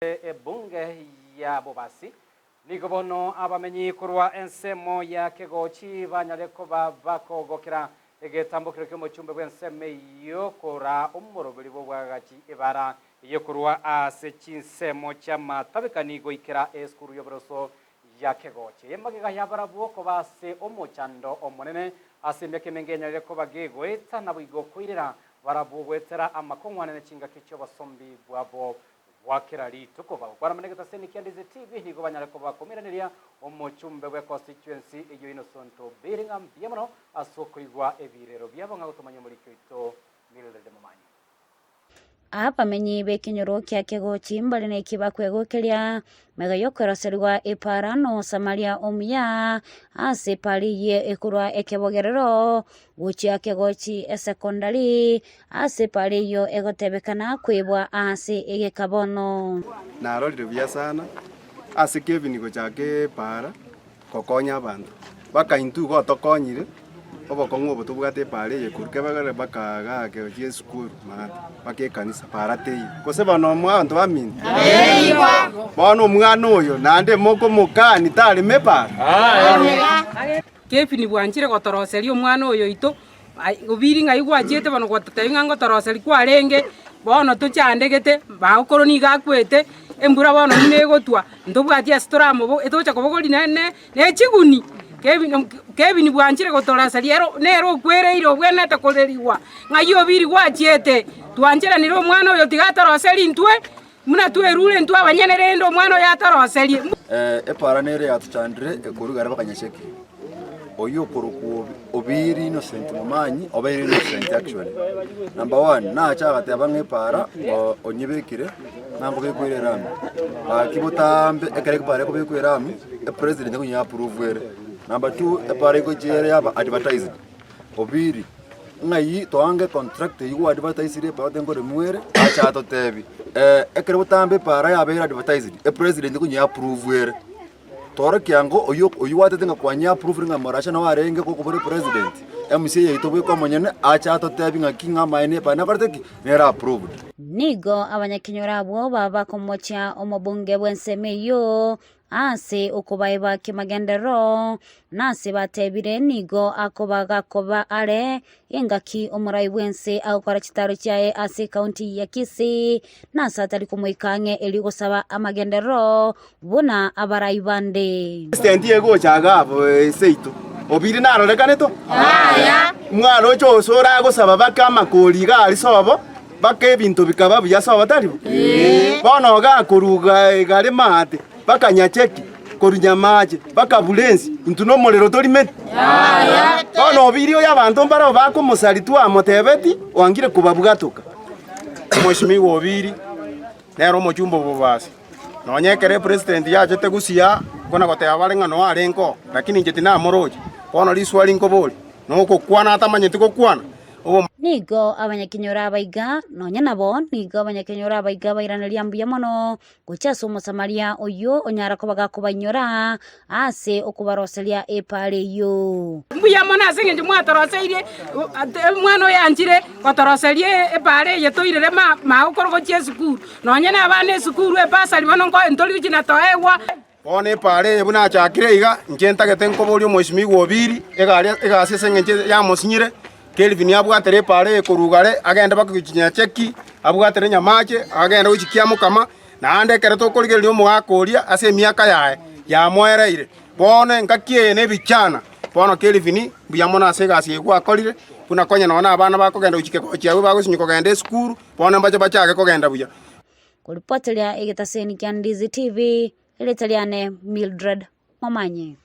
Ebunge ya Bobasi. Nigo bono abamenyi korwa ensemo ya Kegochi banyare koba bakogokera egetambokero ki'omochumbe bw'ensemo eyio koraa omoroberi bw'obwagachi ebara eyio korwa ase chinsemo chi'amatabekani goikera esukuru y'oboroso ya Kegochi. Emagega y'abarabwo koba ase omochando omonene ase emiaka emenge enyarire koba gegoeta naboigo koirera barabwo goetera amakong'u anene chingaki chi'obosombi bwabo Bwa kera rituko bagokwana buna egetaseni kia Ndizi TV nigo banyare koba bakomoiraneria omochumbe bwe constituency eyio Innocent Obiri ng'a mbuya mono ase okoigwa ebirero biabo ng'a gotomanya omoriki oito Mildred Momanyi. Abamenyi b'ekenyoro kia Kegochi mbare neki bakwegokeria Magega y'okweroserigwa epaara n'Omosamaria omuya ase epaara eyio ekorwa ekebogerero gochia kegochi esekondari, ase epaara eyio egotebekana kwebwa ase egeka bono. Narorire buya sana ase Kevin gochaka epaara gokonya abanto, mpaka intwe igo otokonyire obokong'u obo tobwate epaara eye korwa kebegere mpaka igaa gochia esukuru maate mpaka ekanisa paara teiyo. Gose bono omwa abanto baminto? Bono omwana oyo naende mokomokani tarema epaara? Kevin bwanchire gotoroseria omwana oyo oito, obiri ng'ai gwachiete bono gwatotebia ng'a ngotoroseria kwarenge, bono tochandegete, magokoro nigo akwete, embura bono buna egotwa, ntobwati ase toramobo etogocha kobogoria ne ne ne chiguni. Kevin Kevin bwanchire gotoroseria ero nere okwereire obwenerete korerigwa, ng'ai obiri gwachiete, twancheranire omwana oyo tiga atoroserie intwe, buna twerure intwe abanyene rende omwana oyo atoroserie. Epaara nere yatochandire ekoruga ere bakanyacheki. Oyio okorokwa Obiri Innocent Momanyi obeire innocent actually. Number one, nache agateba ng'a epaara onyebekire ng'a nkobekwere erami. Gaki botambe ekero epaara ekobekwa erami, epresident nkonya approve ere. Number two, epaara egochia ere yaba advertised. Obiri, ng'ai toange contract eywo gwa advertisire epaara ote nkoremwa ere, ache atotebi ekero botambe epaara yabeire advertised, epresident nkonya approve ere. Tworokia ng'a oyio oyio gwatete ng'a kwanyia approved ng'a Morasha nabo arenge gokobora epresident, MCA yaito bweka omonyene ache atotebi ng'aki ng'a amaene epaara nakorete ki? Nere approved. Nigo abanyakenyoro abwo baba bakomochia omobunge bw'ensemo eyio ase okobaeba ki'amagenderero, na ase batebire nigo akoba gakoba are engaki omorai bw'ense agokora chitaro chiaye ase ekaunti ya Kisii, na ase atari komoika ang'e erio gosaba amagenderero buna abarai bande. President egocha iga abwo seito obiri narorekanete oo? Mwaroche ose oragosaba bake amakori iga aria sobo baka ebinto bikaba buya sobo tari bo? Bono iga akoruga iga are maate baka nyacheki korwa nyamache baka burensi intwe nomorero torimeti? Bono obiri oyo abanto mbarabwo bakomosari twamotebeti oangire kobabwatoka. Omweshimiwa Obiri nere omochumba obobasi. Nonya ekero epresident yachete gusii aa, nkona goteba bare ng'a noo arenge oo, lakini inche tinamoroche. Bono riswali nkoboria, nogokwana atamanyeti gokwana? Obo. Nigo abanyakenyoro abaiga, nonya nabo, nigo abanyakenyoro abaiga bairaneria mbuya mono gochia ase Omosamaria oyio onyara koba gakobainyora ase okobaroseria epaara eyio. Mbuya mono ase engencho mwatoroseirie omwana oyo anchire gotoroseria epaara eye toirere magokoro gochia esukuru. Nonye nabana esukuru ebasari bono ntori gochia na toegwa. Bono epaara eye buna achakire iga, inche ntagete nkoborie omwesimigwa Obiri, egari egasi ase engencho yamosinyire, Kelvin abwatere epaara eye korwa igare agende mpaka gochia Nyacheki, abwatere Nyamache, agende gochia Kiamokama, naende ekero tokorigereria omogaka oria ase emiaka yaye, yamoereire. Bono engaki eye nebichana, bono Kelvin, mbuya mono ase egasi eye gwakorire, buna konya nonya na abana bakogenda gochia kegochi abwo bagosinywa kogenda esukuru, bono mbache bachake kogenda buya. Koripoteria egetaseni kia Ndizi TV, erieta riane Mildred Momanyi.